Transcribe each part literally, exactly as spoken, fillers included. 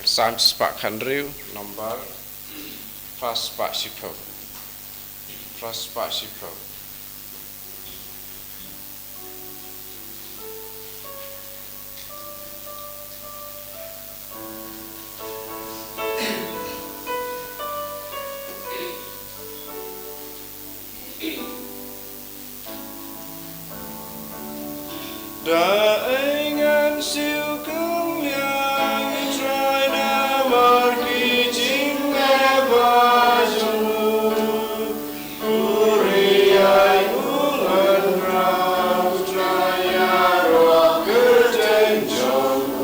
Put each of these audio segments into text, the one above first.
Salm spah khandriu, number, first spah shiphew. First spah shiphew. Da ingen siu kum liang i trai na mar ki jing me ba jong u. Uri ai u ngan rau trai ya ro kerten jong u.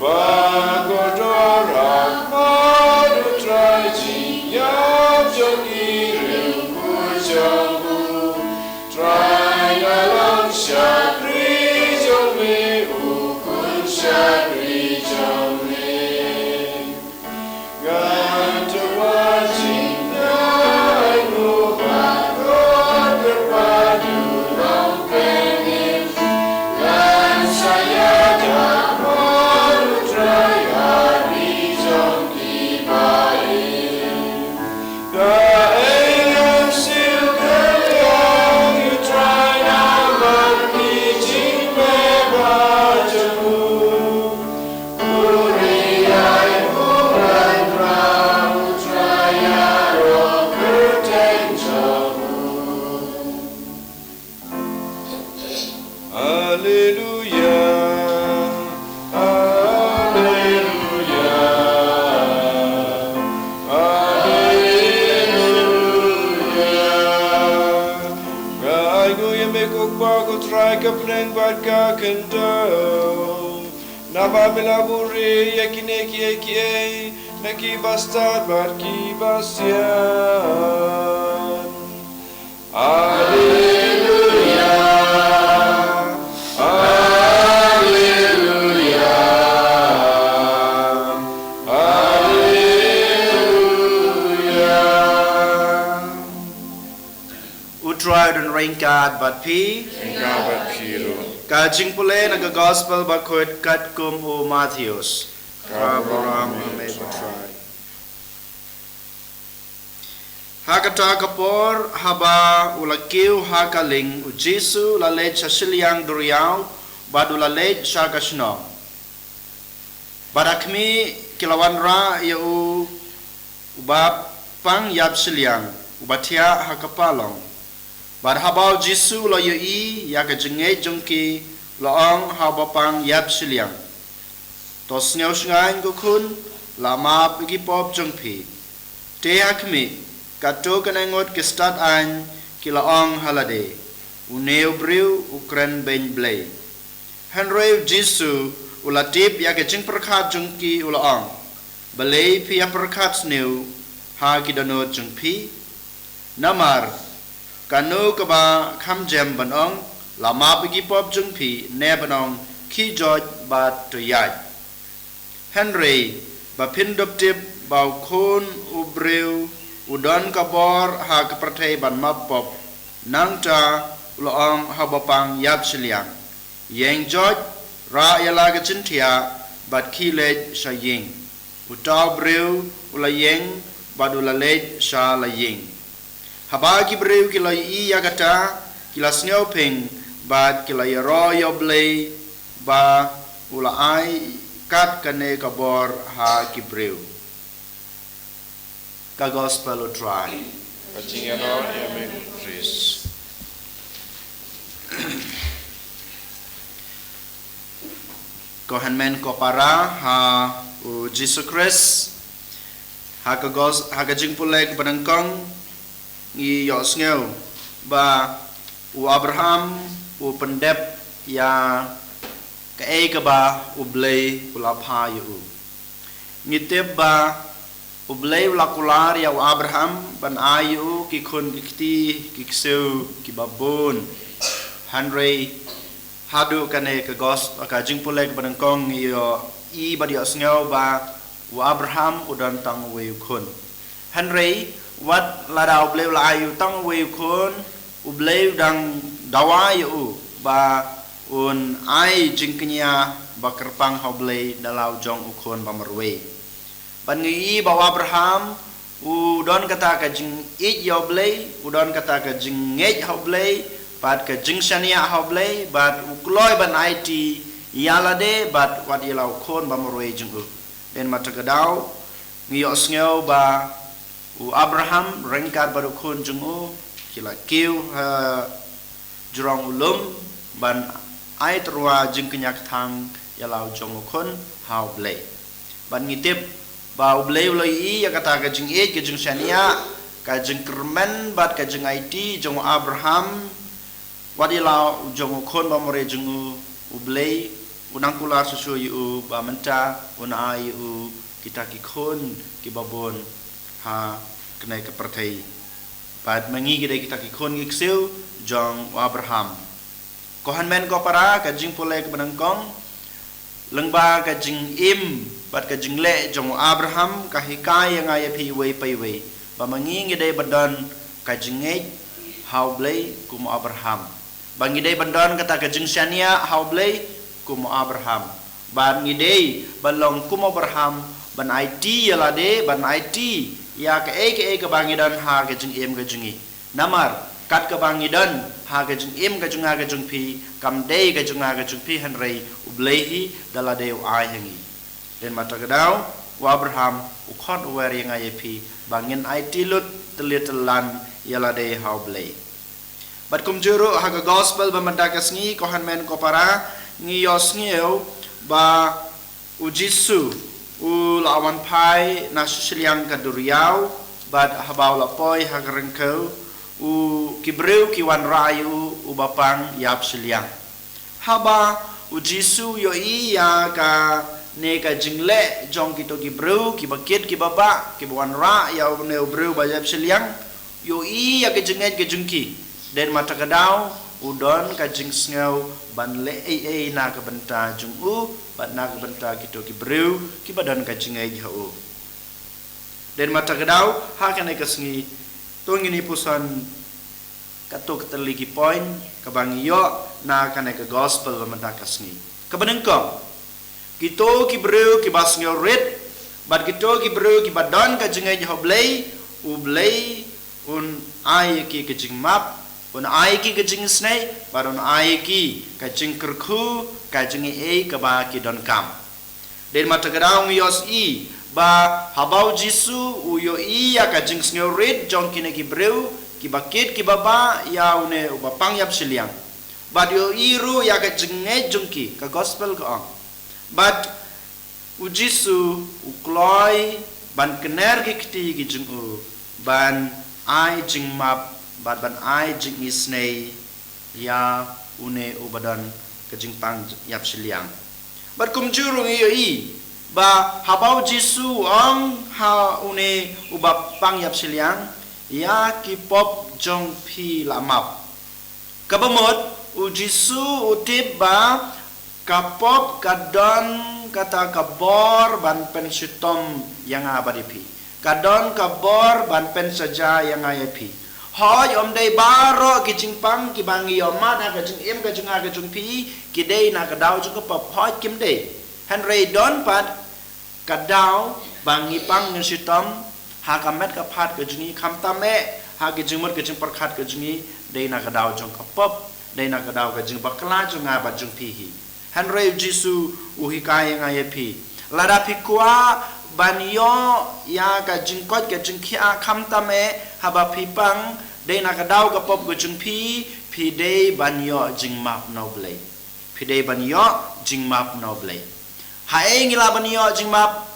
Ba kordor ha khmat u Trai, jingïap jong ki rim kur jong u. Trai, nga long shakri jong me, u khun shakri jong me. Ngan tyrwa jingïaid nguh bad kordor bad u nongpynim. Ngan sa ïaid ha khmat u Trai ha ri jong ki ba im. Kaei ngan siew kyrpang ïa u Trai namar ki jingmihpat jong u. U ri ïa u ngan rah u Trai ïaroh kyrteng jong u. Haleluya, haleluya, haleluya. Nga ainguh ïa me ko Kpa ko Trai ka bneng bad ka khyndew. Namar me la buhrieh ïa kine kiei kiei na ki bastad bad ki basïan. Haleluya. Haleluya. Haleluya. U Trai u don ryngkat bad phi. Ryngkat bad phi ruh. Ka jingpule na ka Gospel bakhuid katkum u Mathaios. Ka burom ïa me ko Trai. Ha kata ka por, haba u la kiew ha ka lieng, u Jisu u la leit sha shiliang duriaw bad u la leit sha ka shnong. Bad ha khmih, ki la wanrah ïa u uba pang ïap shiliang, uba thiah ha ka palong. Bad haba u Jisu u la ïohi ïa ka jingngeit jong ki, u la ong ha uba pang ïap shiliang, "To sngewshngaiñ ko khun, la map ïa ki pop jong phi." Te ha khmih, katto katne ngut ki stad aiñ ki la ong ha lade, "Une u briew u kren beiñ Blei." Hynrei u Jisu u la tip ïa ka jingpyrkhat jong ki, u la ong, "Balei phi ïapyrkhat sniew ha ki dohnud jong phi? Namar kano kaba kham jem ban ong, 'La map ïa ki pop jong phi,' ne ban ong, 'Khie joit bad to ïaid'? Hynrei ba phin dup tip ba u Khun u briew u don ka bor ha ka pyrthei ban map pop, nangta u la ong ha uba pang ïap shiliang, 'Ïeng joit, rah ïa la ka jingthiah bad khie leit sha ïing.' Uta u briew u la ïeng bad u la leit sha la ïing." Haba ki briew ki la ïohi ïa kata, ki la sngewbha bad ki la ïaroh ïa U Blei ba u la ai kat kane ka bor ha ki briew. Ka Gospel u Trai. Ka jingïaroh ïa me Khrist. Ko hynmen ko para ha u Jisu Khrist, ha ka gos-, ha ka jingpule kaba nyngkong ngi ïohsngew ba u Abraham u pyndep ïa kaei kaba U Blei u la pha ïa u. Ngi tip ba U Blei u la kular ïa u Abraham ban ai ïa u ki khun ki kti ki ksiew kiba bun. Hynrei haduh kane ka gos-, ka jingpule kaba nyngkong ngi ïohi bad ïohsngew ba u Abraham u don tang uwei u khun. Hynrei wat lada U Blei u la ai ïa u tang uwei u khun, U Blei u dang dawa ïa u ba un ai jingkñia ba kyrpang ha U Blei da la u jong u khun ba marwei. Bad ngi ïohi ba u Abraham u don kata ka jingïeit ïa U Blei, u don kata ka jingngeit ha U Blei, bad ka jingshaniah ha U Blei, bad u kloi ban aiti ïa lade bad wat ïa la u khun ba marwei jong u. Dei namar kata ka daw ngi ïohsngew ba u Abraham ryngkat bad u khun jong u ki la kiew ha jrong u lum ban ai tyrwa jingkñia kthang ïa la u jong u khun ha U Blei. Bad ngi tip ba U Blei u la ïohi ïa kata ka jingïeit, ka jingshaniah, ka jingkyrmen bad ka jingaiti jong u Abraham, wat ïa la u jong u khun ba marwei jong u, U Blei u nang kular shuh shuh ïa u ba mynta un ai ïa u kita ki khun kiba bun ha kane ka pyrthei. Bad ma ngi ki dei kita ki khun ki ksiew jong u Abraham. Ko hynmen ko para, ka jingpule kaba nyngkong lyngba ka jingim bad ka jingleh jong u Abraham ka hikai ïa nga ïa phi iwei pa iwei ba ma ngi ngi dei ban don ka jingngeit ha U Blei kum u Abraham. Ba ngi dei ban don kata ka jingshaniah ha U Blei kum u Abraham. Bad ngi dei ban long kum u Abraham ban aiti ïa lade, ban aiti ïa kaei kaei kaba ngi don ha ka jingim ka jong ngi. Namar kat kaba ngi don ha ka jingim ka jong nga ka jong phi kam dei ka jong nga ka jong phi, hynrei U Blei hi da lade u ai ha ngi. Dei namar kata ka daw u Abraham u khot u wer ïa nga ïa phi ba ngin aiti lut tylli tyllan ïa lade ha U Blei. Bad kumjuh ruh ha ka gospel ba mynta ka sngi, ko hynmen ko para, ngi ïohsngew ba u Jisu u la wan phai na shiliang ka duriaw, bad haba u la poi ha ka ryngkew, u, ki briew ki wanrah ïa u, u bapang ïap shiliang. Haba u Jisu u ïohi ïa kane ka jingleh jong kito ki briew kiba kit kiba bah, kiba wanrah ïa une u briew ba ïap shiliang, u ïohi ïa ka jingngeit ka jong ki. Dei namar kata ka daw u don ka jingsngew ban leh ei ei na ka bynta jong u bad na ka bynta kito ki briew kiba don ka jingngeit ha u. Dei namar kata ka daw ha kane ka sngi to ngin ïa puson katto katne ki point kaba ngi ïoh na kane ka gospel ba mynta ka sngi. Kaba nyngkong, kito ki briew kiba sngewrit bad kito ki briew kiba don ka jingngeit ha U Blei, U Blei un ai ïa ki ka jingmap, un ai ïa ki ka jingisynei, bad un ai ïa ki ka jingkyrkhu, ka jingaiei kaba ki donkam. Dei namar kata ka daw ngi ïohi ba haba u Jisu u ïohi ïa ka jingsngewrit jong kine ki briew kiba kit kiba bah ïa une u bapang ïap shiliang, bad u ïohi ruh ïa ka jingngeit jong ki, ka gospel ka ong. Bad u Jisu u kloi ban kner ki kti ki jong u ban ai jingmap bad ban ai jingisynei ïa une uba don ka jingpang ïap shiliang. Bad kumjuh ruh ngi ïohi ba haba u Jisu u ong ha une uba pang ïap shiliang, ïa ki pop jong phi la map. Kaba mut u Jisu u tip ba ka pop ka don kata ka bor ban pynshitom ïa nga bad ïa phi. Ka don ka bor ban pynsaja ïa nga ïa phi. Hooid, ym dei baroh ki jingpang kiba ngi ïohmad ha ka jingim ka jong nga ka jong phi ki dei na ka daw jong ka pop. Hooid, kim dei. Hynrei don pat ka daw ba ngi pang ngin shitom ha ka met ka phad ka jong ngi, khamtam eh ha ka jingmut ka jingpyrkhat ka jong ngi, dei na ka daw jong ka pop, dei na ka daw ka jingbakla jong nga bad jong phi hi. Hynrei u Jisu u hikai ïa nga ïa phi, lada phi kwah ban ïoh ïa ka jingkoit ka jingkhiah, khamtam eh haba phi pang dei na ka daw ka pop ka jong phi, phi dei ban ïoh jingmap na U Blei. Phi dei ban ïoh jingmap na U Blei. Haei ngi lah ban ïoh jingmap?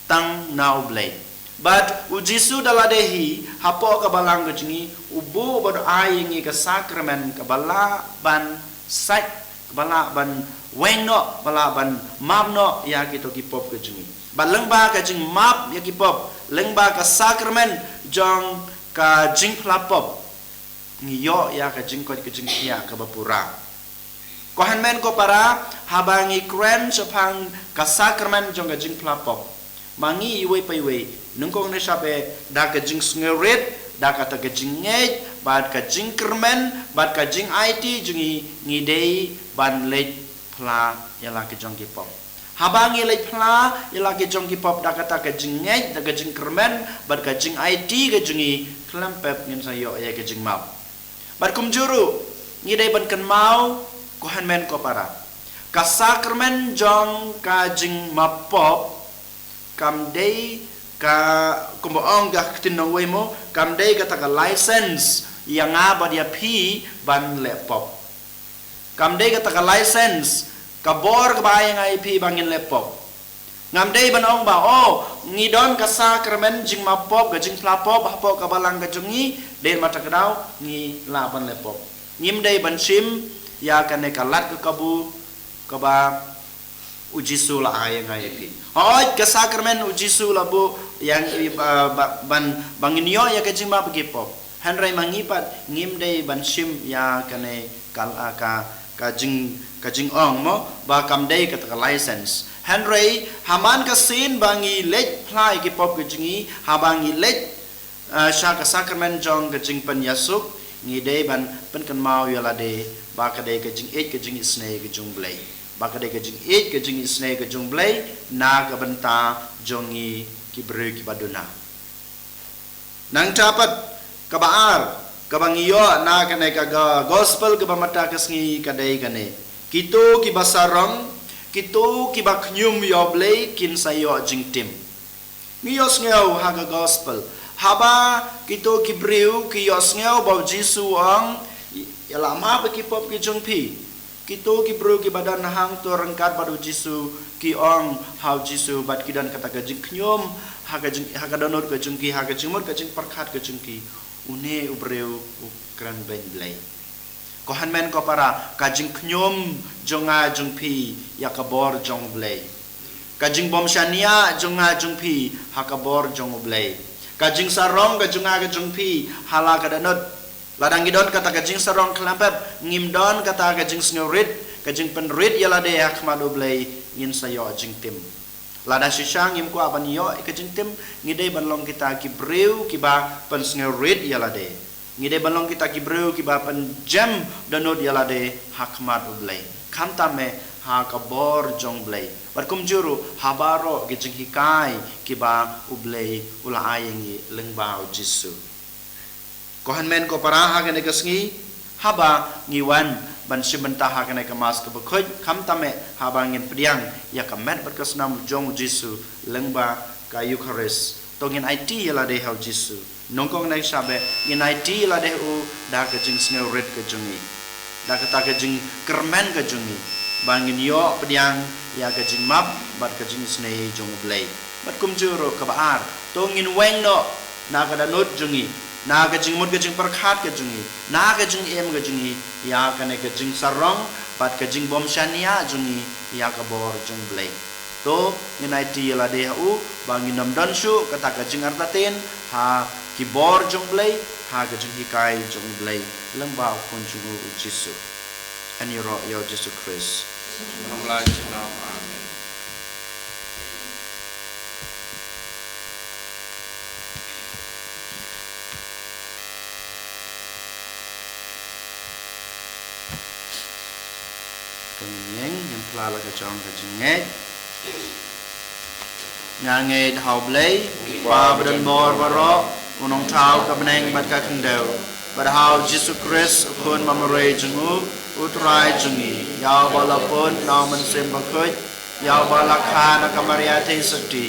Tang na U Blei. Bad U Jisu da lade hi, hapoh ka balang ka jong ngi, u buh bad u ai ïa ngi ka sakramen kaba lah ban sait, kaba lah ban weng noh, ba lah ban map noh ïa kito ki pop ka jong ngi. Bad lyngba ka jingmap ïa ki pop, lyngba ka sakramen jong ka jingphla pop, ngi ïoh ïa ka jingkoit ka jingkhiah kaba pura. Ko hynmen ko para, haba ngi kren shaphang ka sakramen jong ka jingphla pop, ma ngi iwei pa iwei, nyngkong ne shap eh, da ka jingsngewrit, da kata ka jingngeit, bad ka jingkyrmen, bad ka jingaiti jong ngi, ngi dei ban leit phla ïa la ki jong ki pop. Haba ngi leit phla ïa la ki jong ki pop da kata ka jingngeit, da ka jingkyrmen, bad ka jingaiti ka jong ngi, khlem pep ngin sa ïoh ïa ka jingmap. Bad kumjuh ruh, ngi dei ban kynmaw, ko hynmen ko para, ka sakramen jong ka jingmap pop, kam dei ka, kumba ong ka ktien nongwei mo, kam dei kata ka license ïa nga bad ïa phi ban leh pop. Kam dei kata ka license, ka bor kaba ai ïa nga ïa phi ba ngin leh pop. Ngam dei ban ong ba, oh, ngi don ka sakramen jingmap pop, ka jingphla pop hapoh ka balang ka jong ngi, dei namar kata ka daw ngi lah ban leh pop. Ngim dei ban shim ïa kane ka lad ka kabu kaba U Jisu la ai ïa nga ïa phi. Hooid, ka sakramen U Jisu la buh ïa ngi, ba, ba, ban, ba ngin ïoh ïa ka jingmap ki pop. Hynrei ma ngi pat ngim dei ban shim ïa kane ka, ka, ka jing, ka jingong mo, ba kam dei kata ka license. Hynrei ha man ka sien ba ngi leit phla ïa ki pop ka jong ngi, haba ngi leit, ah, sha ka sakramen jong ka jingpynïasuk, ngi dei ban pynkynmaw ïa lade ba ka dei ka jingïeit ka jingisynei ka jong U Blei. Ba ka dei ka jingïeit ka jingisynei ka jong U Blei na ka bynta jong ngi ki briew kiba duna. Nangta pat, kaba ar, kaba ngi ïoh na kane ka ga-, gospel kaba mynta ka sngi ka dei kane. Kito kiba sarong, kito kiba khñium ïa U Blei kin sa ïoh jingtim. Ngi ïohsngew ha ka gospel, haba kito ki briew ki ïohsngew ba U Jisu u ong, ïa la map ïa ki pop ki jong phi. Kito ki briew kiba don hangto ryngkat bad U Jisu, ki ong ha U Jisu bad ki don kata ka jingkhñium ha ka jing, ha ka dohnud ka jong ki, ha ka jingmut ka jingpyrkhat ka jong ki, une u briew u kren beiñ Blei. Ko hynmen ko para, ka jingkhñium jong nga jong phi ïa ka bor jong U Blei. Ka jingbym shaniah jong nga jong phi ha ka bor jong U Blei. Ka jingsarong ka jong nga ka jong phi ha la ka dohnud. Lada ngi don kata ka jingsarong khlem pep, ngim don kata ka jingsngewrit, ka jingpynrit ïa lade ha khmat U Blei, ngin sa ïoh jingtim. Lada shisha ngim kwah ban ïoh ïa ka jingtim, ngi dei ban long kita ki briew kiba pynsngewrit ïa lade. Ngi dei ban long kita ki briew kiba pynjem dohnud ïa lade ha khmat U Blei. Khamtam eh ha ka bor jong U Blei. Bad kumjuh ruh ha baroh ki jinghikai kiba U Blei u la ai ïa ngi lyngba U Jisu. Ko hynmen ko para, ha kane ka sngi, haba ngi wan ban shim bynta ha kane ka Mass kaba khuid, khamtam eh haba ngin pdiang ïa ka met bad ka snam jong U Jisu lyngba ka Eukharist, to ngin aiti ïa lade ha U Jisu. Nyngkong ne shaba ngin aiti ïa lade ha u da ka jingsngewrit ka jong ngi, da kata ka jingkyrmen ka jong ngi, ba ngin ïoh pdiang ïa ka jingmap bad ka jingisynei jong U Blei. Bad kumjuh ruh kaba ar, to ngin weng noh na ka dohnud jong ngi, na ka jingmut ka jingpyrkhat ka jong ngi, na ka jingim ka jong ngi, ïa kane ka jingsarong bad ka jingbym shaniah jong ngi ïa ka bor jong U Blei. To ngin aiti ïa lade ha u ba ngin ym don shuh kata ka jingartatien ha ki bor jong U Blei, ha ka jinghikai jong U Blei lyngba U Khun jong u, U Jisu. Yn ïaroh ïa U Jisu Khrist. Amen. Kan ïeng, ngin phla la ka jong ka jingngeit. Nga ngeit ha U Blei, U Kpa badonbor baroh, U Nongthaw ka bneng bad ka khyndew, bad ha U Jisu Khrist, U Khun ba marwei jong U, U Trai jong ngi, ïa uba la pun na U Mynsiem Bakhuid, ïa uba la kha na ka Maria Theisotti,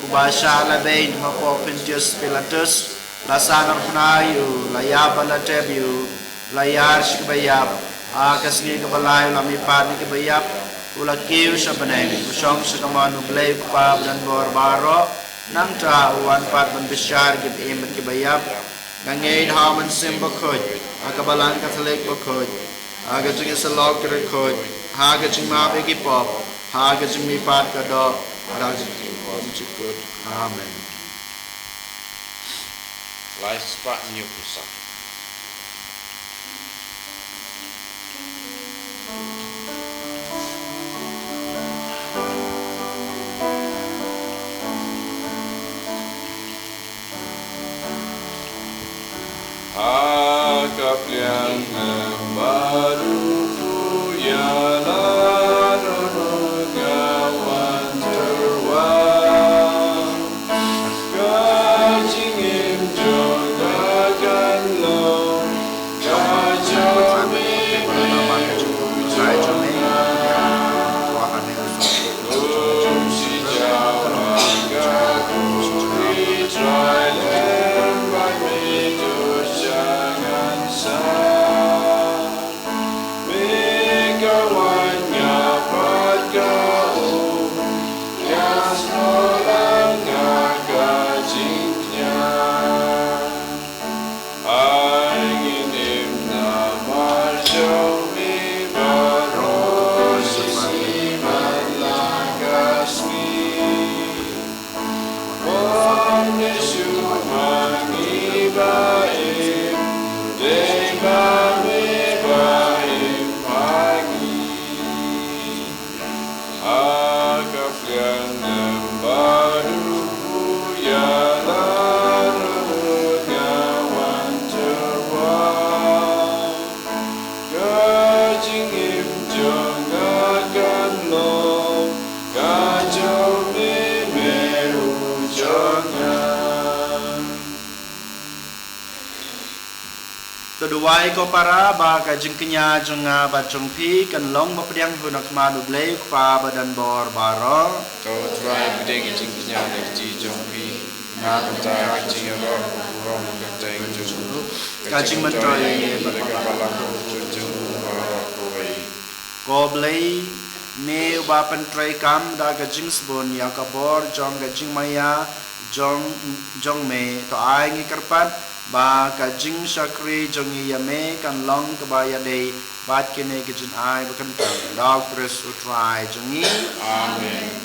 Uba shah lehbeiñ hapoh Pontius Pilatus, la sahnarphna ïa u, la ïap bad la tep ïa u, la ïar sha kaba ïap. Ha ka sngi kaba lai u la mihpat na kiba ïap, u la kiew sha bneng, u shong sha kamon U Blei U Kpa badonbor baroh. Nangta u wan pat ban bishar ïa kiba im bad kiba ïap. Nga ngeit ha U Mynsiem Bakhuid, ha ka Balang Katholik bakhuid, ha ka jingïasyllok bakhuid, ha ka jingmap ïa ki pop, ha ka jingmihpat ka doh, ha ka jingim bakhuid. Amen. Lai spah hynñiew phew saw. Ha ka pliang lem baruh ïa la ruh nga wan tyrwa. Ka jingim jong nga kan long ka jong me, me u jong nga. Kum shi jaw ha ka kuri Trai lem bad me duh sha ngan sah. Me ka wan ïa pyrkhat ka um, ïa snoh lang ha ka jingkñia. Ai ngin im namar jong me baroh shi sngi bad la ka sngi. Wan ïa shuh ma ngi ba im, dei ba me ba im ha ngi. Ha ka pliang lem baruh ïa la ruh nga wan tyrwa. Ka jingim jong nga kan long ka jong me, me u jong nga. To duwai ko para ba ka jingkñia jong nga bad jong phi kan long ba pdiang hun ha khmat U Blei U Kpa badonbor baroh. To U Trai pdiang ïa ka jingkñia na ka jingim jong phi. Na ka bynta ka jingïaroh ka burom ka kyrteng jong u. Ka jingmyntoi ïa ngi bad ka balang ka khun jong u baroh kawei. Ko Blei, me uba pyntreikam da ka jingsbun ïa ka bor jong ka jingmaïa jong, jong me, to ai ngi kyrpad ba ka jingshakri jong ngi ïa me kan long kaba ïadei bad kine ki jingai ba kyntang. Da U Khrist U Trai jong ngi. Amen.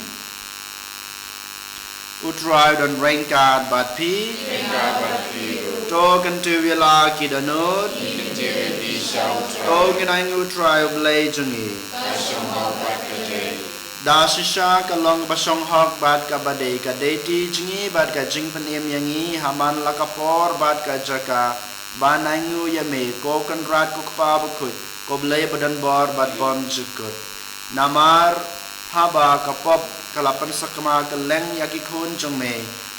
U Trai u don ryngkat bad phi. Ryngkat bad phi ruh. To kyntiew ïa la ki dohnud. Ngi kyntiew ïa phi sha U Trai. To ngin ainguh U Trai U Blei jong ngi. Ka shong hok bad ka dei. Da shisha ka long kaba shong hok bad kaba dei, ka dei ti jong ngi bad ka jingpynim ïa ngi ha man la ka por bad ka jaka, ban ainguh ïa me, ko Kynrad, ko Kpa bakhuid, ko Blei badonbor bad bymjukut. Namar haba ka pop ka la pynsakma kylleng ïa ki khun jong me,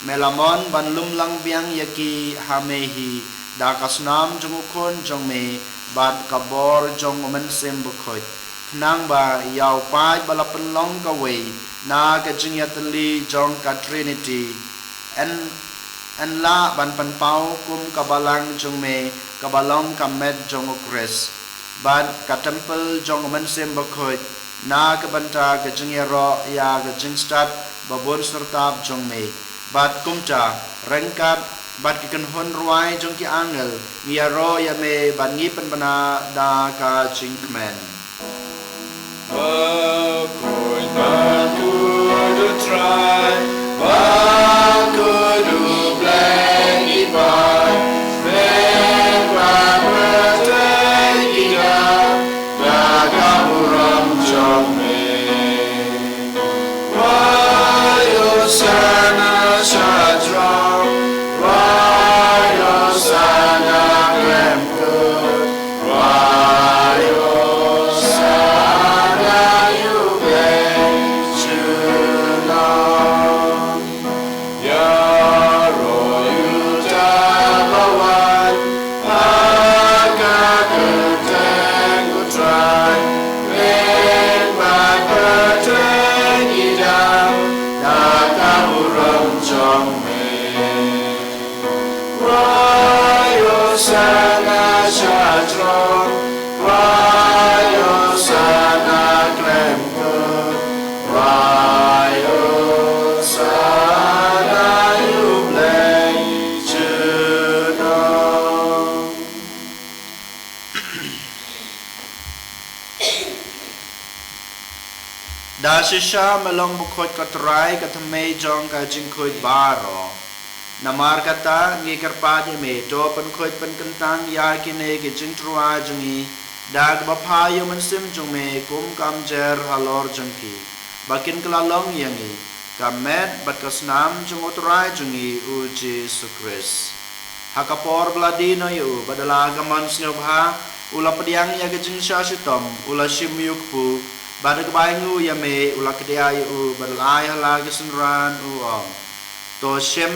me la mon ban lum lang biang ïa ki ha me hi, da ka snam jong u Khun jong me bad ka bor jong U Mynsiem Bakhuid, khnang ba ïa u paid ba la pynlong kawei na ka jingïatylli jong ka Trinity, yn, yn lah ban pynpaw kum ka balang jong me kaba long ka met jong U Khrist bad ka templ jong U Mynsiem Bakhuid, na ka bynta ka jingïaroh ïa ka jingstad ba bun syrtab jong me. Bad kumta, ryngkat bad ki kynhun rwai jong ki angel, ngi ïaroh ïa me bad ngi pynbna da ka jingkmen. Bakhuid, bakhuid U Trai, bakhuid U Blei ngi pat, me ba pyrthei ki da da ka burom jong me. Wai Hosana sha throne, wai Hosana khlem kut, wai Hosana ïa U Blei junom. Ïa Sana sha jrong, wa ïoh sana khlem kut, wa ïoh sana ïa U Blei junom. Da shisha me long bakhuid ko Trai, ka thymmei jong ka jingkhuid baroh. Namar kata ngi kyrpad ïa me, to pynkhuid pynkyntang ïa kine ki jingtyrwa jong ngi da kaba phah ïa U Mynsiem jong me kum ka mjer halor jong ki, ba kin kylla long ïa ngi ka met bad ka snam jong U Trai jong ngi U Jisu Khrist. Ha ka por ba la die noh ïa u, bad da la ka mon sngewbha, u la pdiang ïa ka jingshah shitom, u la shim ïa u kpu, bad da kaba ainguh ïa me, u la kdiah ïa u, bad da la ai ha la ki synran, u ong: To shim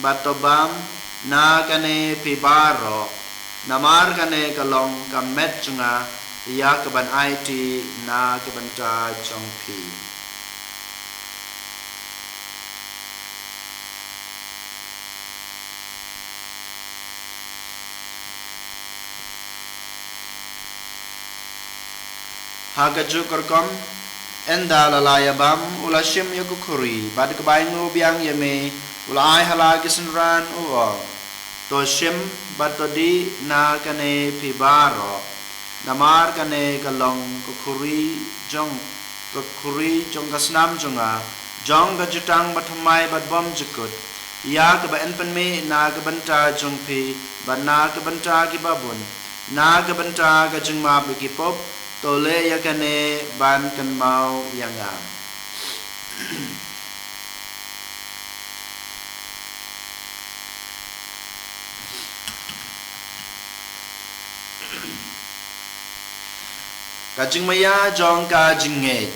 bad to bam na kane phi baroh, namar kane ka long ka met jong nga, ïa kaban aiti na ka bynta jong phi. Ha kajuh ka rukom, ynda la la ïa bam, u la shim ïa ka khuri, bad da kaba ainguh biang ïa me, u la ai ha la ki synran, u ong: To shim bad to dih na kane phi baroh, namar kane ka long ka khuri jong, ka khuri jong ka snam jong nga, jong ka jutang bathymmai bad bymjukut, ïa kaba yn pynmih na ka bynta jong phi bad na ka bynta kiba bun, na ka bynta ka jingmap ïa ki pop. To leh ïa kane ban kynmaw ïa nga. Ka jingmaïa jong ka jingngeit.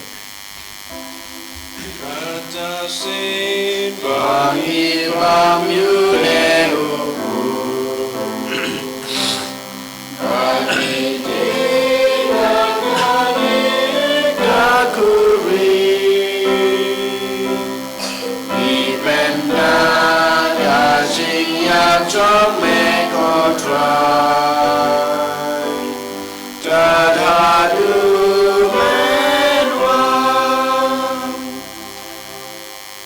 Kata shisien ba ngi bam ïa une u kpu, ba ngi dih na kane ka khuri, ngi pynbna ka jingïap jong me, ko Trai, tad haduh men wan.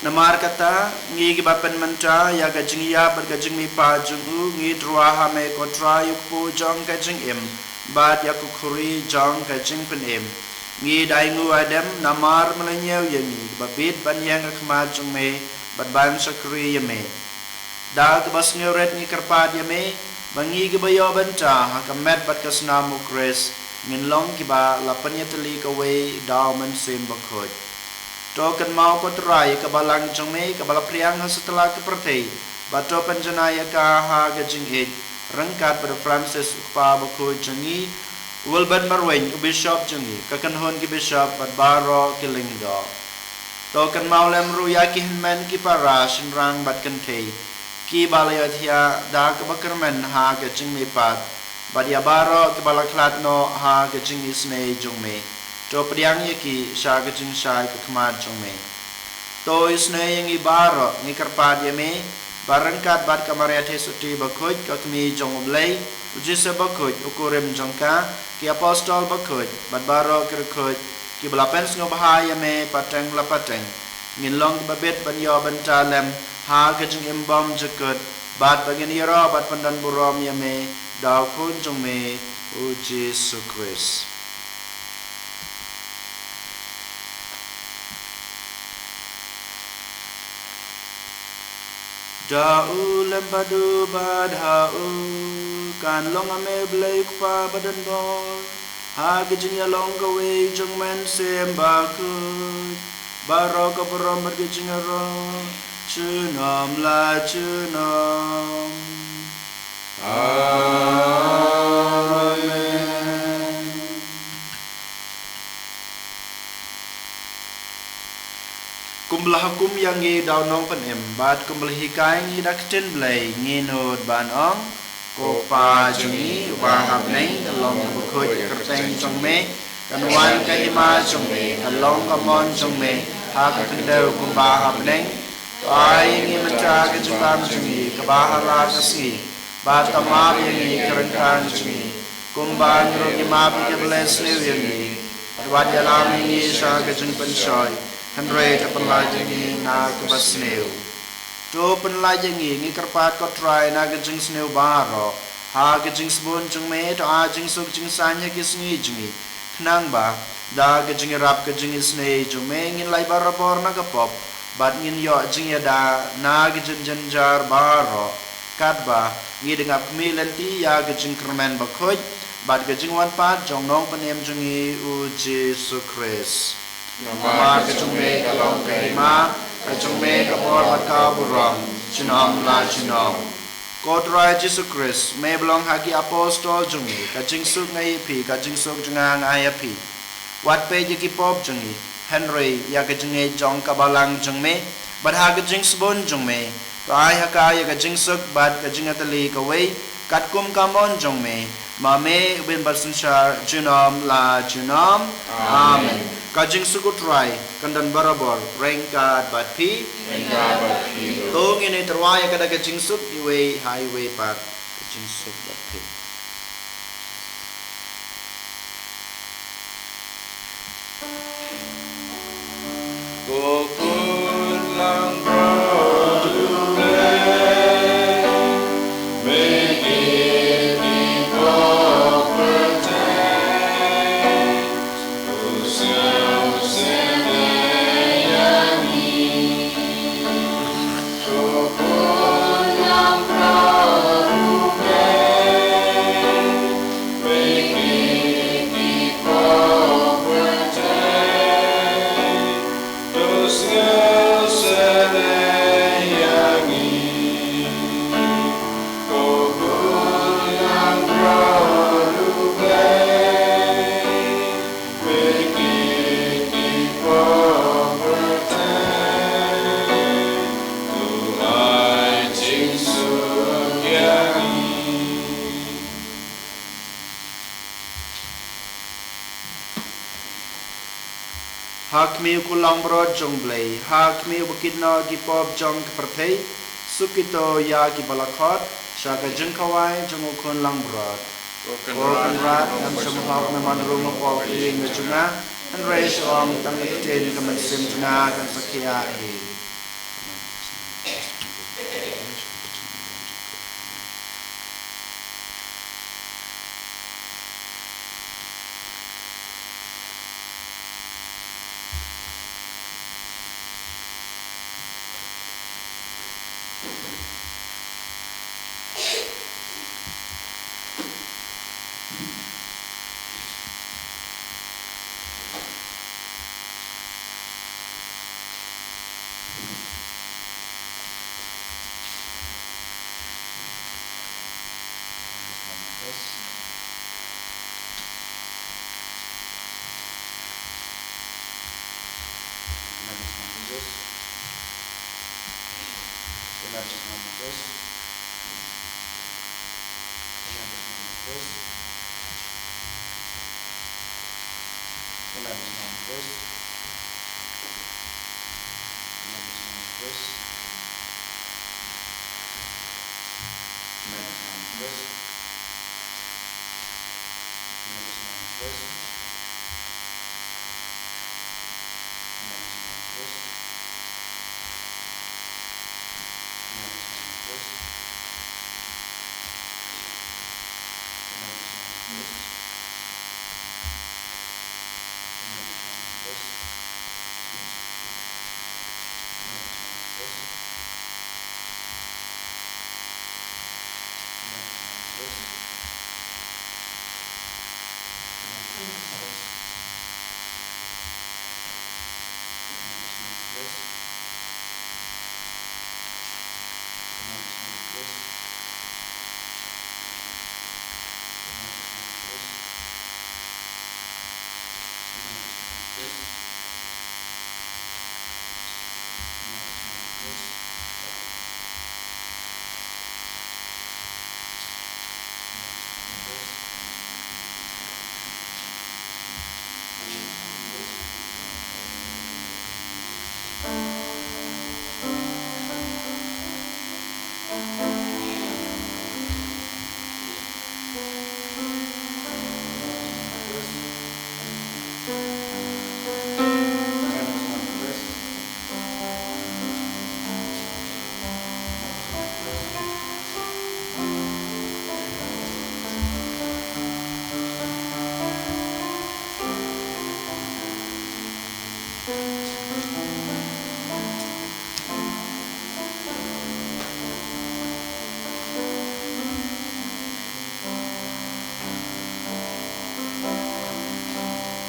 Namar kata, ngi kiba pynmynta ïa ka jingïap bad ka jingmihpat jong u, ngi tyrwa ha me, ko Trai, ïa u kpu jong ka jingim bad ïa ka khuri jong ka jingpynim. Ngi da ainguh aidem namar me la ñiew ïa ngi, ba bit ban ïeng ha khmat jong me bad ban shakri ïa me. Da kaba sngewrit ngi kyrpad ïa me, ba ngi kiba ïoh bynta ha ka met bad ka snam U Khrist, ngin long kiba la pynïatylli kawei da U Mynsiem Bakhuid. To kynmaw, ko Trai, ïa ka balang jong me kaba la phriang ha satlak ka pyrthei, bad to pynjanai ïa ka ha ka jingïeit, ryngkat bad u Francis u kpa bakhuid jong ngi, u Wilbert Marwein u bishop jong ngi, ka kynhun ki bishop bad baroh ki lyngdoh. To kynmaw lem ruh ïa ki hynmen ki para, shynrang bad kynthei, kiba la ïohthiah da kaba kyrmen ha ka jingmihpat, bad ïa baroh kiba la khlad noh ha ka jingisynei jong me. To pdiang ïa ki sha ka jingshai ka khmat jong me. To isynei ïa ngi baroh, ngi kyrpad ïa me, ba ryngkat bad ka Maria Theisotti bakhuid, ka Kmie jong U Blei, u Joseph bakhuid, u kurim jong ka, ki apostol bakhuid, bad baroh ki riewkhuid kiba la pynsngewbha ïa me pateng la pateng, ngin long kiba bit ban ïoh bynta lem ha ka jingim bymjukut, bad ba ngin ïaroh bad pyndonburom ïa me da u Khun jong me, u Jisu Khrist. Da u lem bad u bad ha u, kan long ha me, Blei u Kpa badonbor, ha ka jingïalong kawei jong u Mynsiem Bakhuid, baroh ka burom bad ka jingïaroh junom la junom. Amen. Kumba la hukum ïa ngi da u Nongpynim, bad kumba la hikai ngi da ka ktien Blei, ngin nud ban ong: Ko Kpa jong ngi uba ha bneng, ka long kaba khuid ka kyrteng jong me, kan wan ka hima jong me, kan long ka mon jong me ha ka khyndew kumba ha bneng. To ai ïa ngi mynta ka jingbam jong ngi kaba ha la ka sngi, Bad to map ïa ngi ki ryngkat jong ngi, kumba ngi ruh ngi map ïa kiba leh sniew ïa ngi. Wat ïalam ïa ngi sha ka jingpynshoi, hynrei to pynlait ïa ngi na kaba sniew. To pynlait ïa ngi, ngi kyrpad ko Trai, na ka jingsniew baroh. Ha ka jingsbun jong me, to ai jingsuk jingsaiñ ha ki sngi jong ngi. Khnang ba da ka jingïarap ka jingisynei jong me ngin lait barabor na ka pop, bad ngin ïoh jingïada na ka jingjynjar baroh. Katba ngi dang ap khmih lynti ïa ka jingkyrmen bakhuid bad ka jingwan pat jong Nongpynim jong ngi u Jisu Khrist. Namar ka jong me ka long ka hima, ka jong me ka bor bad ka burom, junom la junom. Ko Trai Jisu Khrist, me ba long ha ki apostol jong me, ka jingsuk nga ai ïa phi, ka jingsuk jong nga nga ai ïa phi. Wat peit ïa ki pop jong ngi, hynrei ïa ka jingngeit jong ka balang jong me, bad ha ka jingsbun jong me, to ai ha ka ïa ka jingsuk bad ka jingïatylli kawei, katkum ka mon jong me, ma me u bin bad synshar junom la junom. Amen. Amen. Ka jingsuk u Trai kan don barabor ryngkat bad phi. Ryngkat bad phi ruh. To ngin ïatyrwa ïa kata ka jingsuk iwei ha iwei pat. Ka jingsuk bad phi. Ko Khun langbrot U Blei, me kit ki pop pyrthei, to sngewsynei ïa ngi. Ko Khun langbrot U Blei, me kit ki pop pyrthei, to sngewsynei ïa ngi. Ko Khun langbrot U Blei, me kit ki pop pyrthei, to ai jingsuk ïa ngi. Ha khmih U Khun langbrot jong U Blei, ha khmih uba kit noh ki pop jong ka pyrthei, suk kito ïa kiba la khot sha ka jingkhawai jong U Khun langbrot. Ko Kynrad, ngam shym hok namar ruh ma pop ïing ka jong nga, hynrei shu ong tang ka ktien, ka mynsiem jong nga kan sa khiah hi.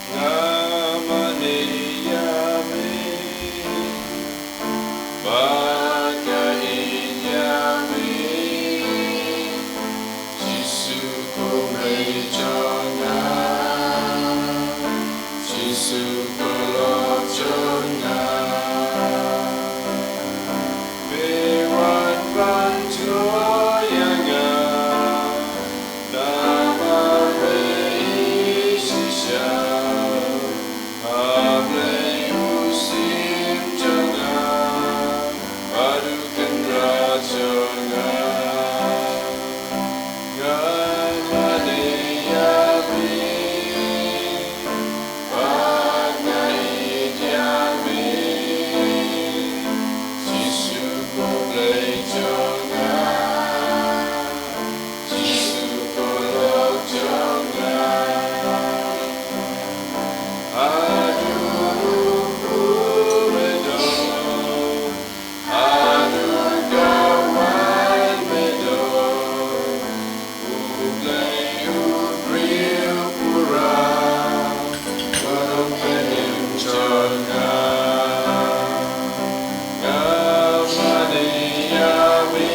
Nga mane ïa me, bad nga ïeit ïa me. Jisu ko Blei jong nga, Jisu ko Lord jong nga. Me wan ban jngoh ïa nga na marwei shisha. A Blei u Syiem jong nga, bad u Kynrad jong nga. Nga mane ïa me, bad nga ïeit ïa me. Jisu ko Blei jong nga, Jisu ko Lord jong nga. Haduh u kpu me don, haduh ka wan me don, U Blei u briew pura, u nongpynim jong nga. Nga mane ïa me,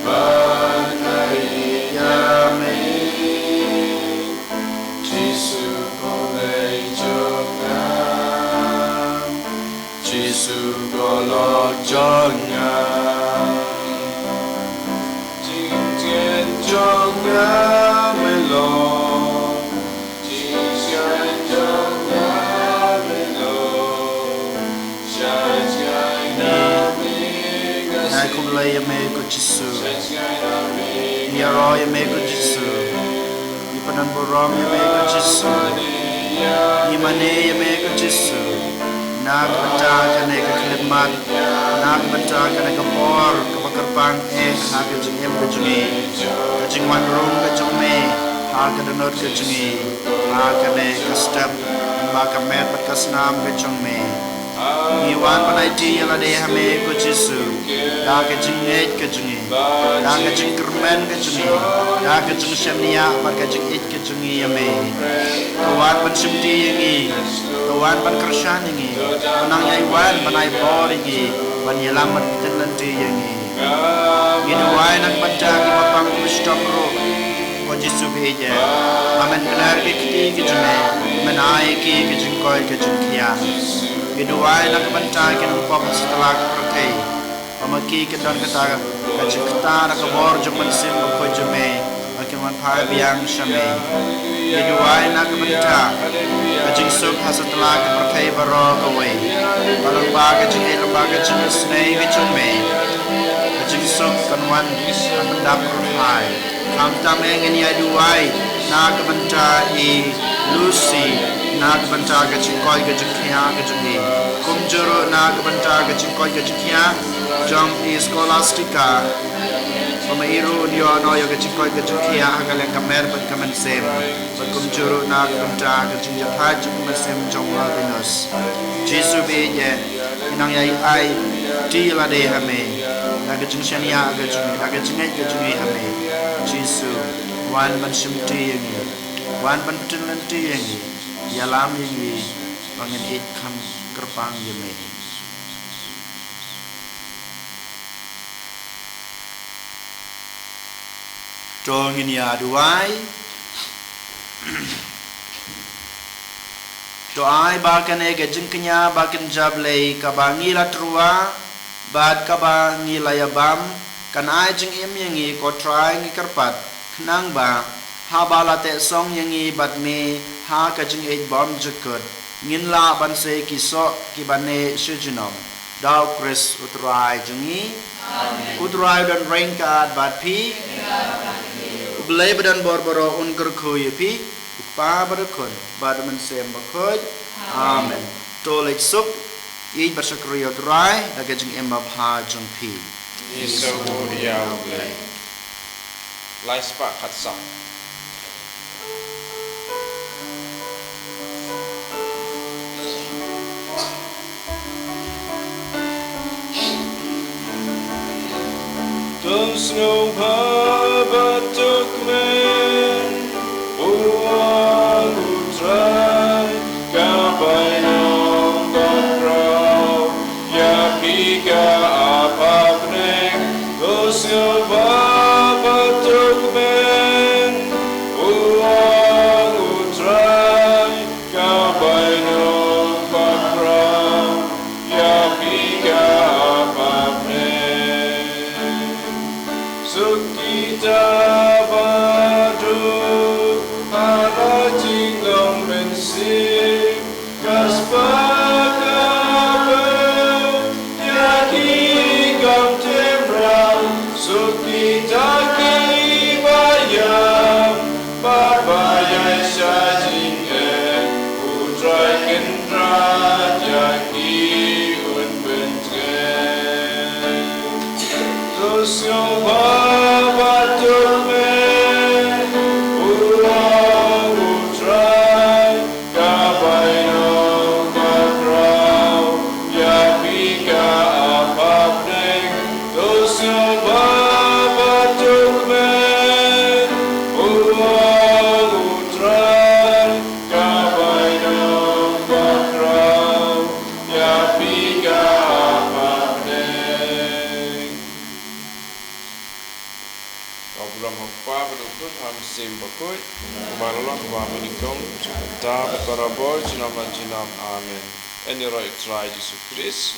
bad nga ïeit ïa me. Jisu ko Blei jong nga, Jisu ko Lord jong nga. Jingtien jong nga me long, jingshai jong nga me long. Ngi ai khublei ïa me ko Jisu. Ngi ïaroh ïa me ko Jisu. Ngi pynban burom ïa me ko Jisu. Ngi mane ïa me ko Jisu. Na ka bynta kane ka khyllipmat, na ka bynta kane ka por kaba kyrpang eh ha ka jingim ka jong ngi, ka jingwan rung ka jong me ha ka dohnud ka jong ngi, ha kane ka step, ba ka met bad ka snam ka jong me. Ngi wan ban aiti ïa lade ha me ko Jisu, da ka jingngeit ka jong ngi, da ka jingkyrmen ka jong ngi, da ka jingshaniah bad ka jingïeit ka jong ngi ïa me. To wan ban shimti ïa ngi, to wan ban kyrshan ïa ngi, to nang ïai wan ban ai bor ïa ngi, ban ïalam bad pynlynti ïa ngi. Ngi duwai na ka bynta kiba pang kiba shitom ruh, ko Jisu ba ïeit eh. Ba men kner ki kti ki jong me, men ai ki ka jingkoit ka jingkhiah. Ngi duwai na ka bynta ki nongpop ha satlak pyrthei, ba ma ki kin don kata ka jingkta da ka bor jong u Mynsiem Bakhuid jong me, ba kin wan phai biang sha me. Ngi duwai na ka bynta ka jingsuk ha satlak ka pyrthei baroh kawei, ba lyngba ka jingïeit, lyngba ka jingisynei ka jong me, ka jingsuk kan wan ban pyndap kyrhai. Khamtam eh ngin ïa duwai na ka bynta i Lucy, na ka bynta ka jingkoit ka jingkhiah ka jong i. Kumjuh ruh na ka bynta ka jingkoit ka jingkhiah jong i Scholastica, ba ma i ruh un ïoh noh ïa ka jingkoit ka jingkhiah ha ka liang ka met bad ka mynsiem. Bad kumjuh ruh na ka bynta ka jingjahthait jong ka mynsiem jong u Albinus. Jisu ba ïeit eh, ngi nang ïai aiti ïa lade ha me, da ka jingshaniah ka jong ngi, da ka jingngeit ka jong ngi ha me. Jisu, wan ban shimti ïa ngi, wan ban pynlynti ïa ngi, ïalam ïa ngi, ba ngin ïeit kham kyrpang ïa me. To ngin ïa duwai. To ai ba kane ka jingkñia ba kynja Blei kaba ngi la tyrwa bad kaba ngi la ïabam, kan ai jingim ïa ngi, ko Trai, ngi kyrpad, khnang ba haba la teh song ïa ngi bad me ha ka jingïeit bymjukut, ngin lah ban sei ki soh kiba neh shi junom. Da U Khrist U Trai jong ngi. Amen. U Trai u don ryngkat bad phi. U Blei ba don bor baroh un kyrkhu ïa phi. U Kpa bad ka Khun bad ka Mynsiem Bakhuid. Amen. To leit suk, ïeit bad shakri ïa U Trai da ka jingim babha jong phi. Ngi sngewbha ïa U Blei. Lai spah khatsaw. To sngewbha bad to kmen, U ong U Trai, ka bainong bakhraw ïa phi ka Apabneng. To sngewbha bad to kmen, U ong U Trai, ka bainong bakhraw ïa phi ka Apabneng. Suk kita ba duk ha la jinglong mynsiem, ka spah ka bor ïa ki kam tim rang. Suk kita kiba ïam bad ba ïaishah jingeh, U Trai Kynrad ïa ki un pyntngen. To sngewbha bad to kmen, U ong U Trai, ka bainong bakhraw ïa phi ka Apabneng. To sngewbha bad to kmen, U ong U Trai, ka bainong bakhraw ïa phi ka Apabneng. Ka burom ha U Kpa bad U Khun bad U Mynsiem Bakhuid, kumba la long, kumba ha kaba nyngkong, junom, mynta bad barabor, junom la junom. Amen. Yn ïaroh ïa U Trai Jisu Khrist.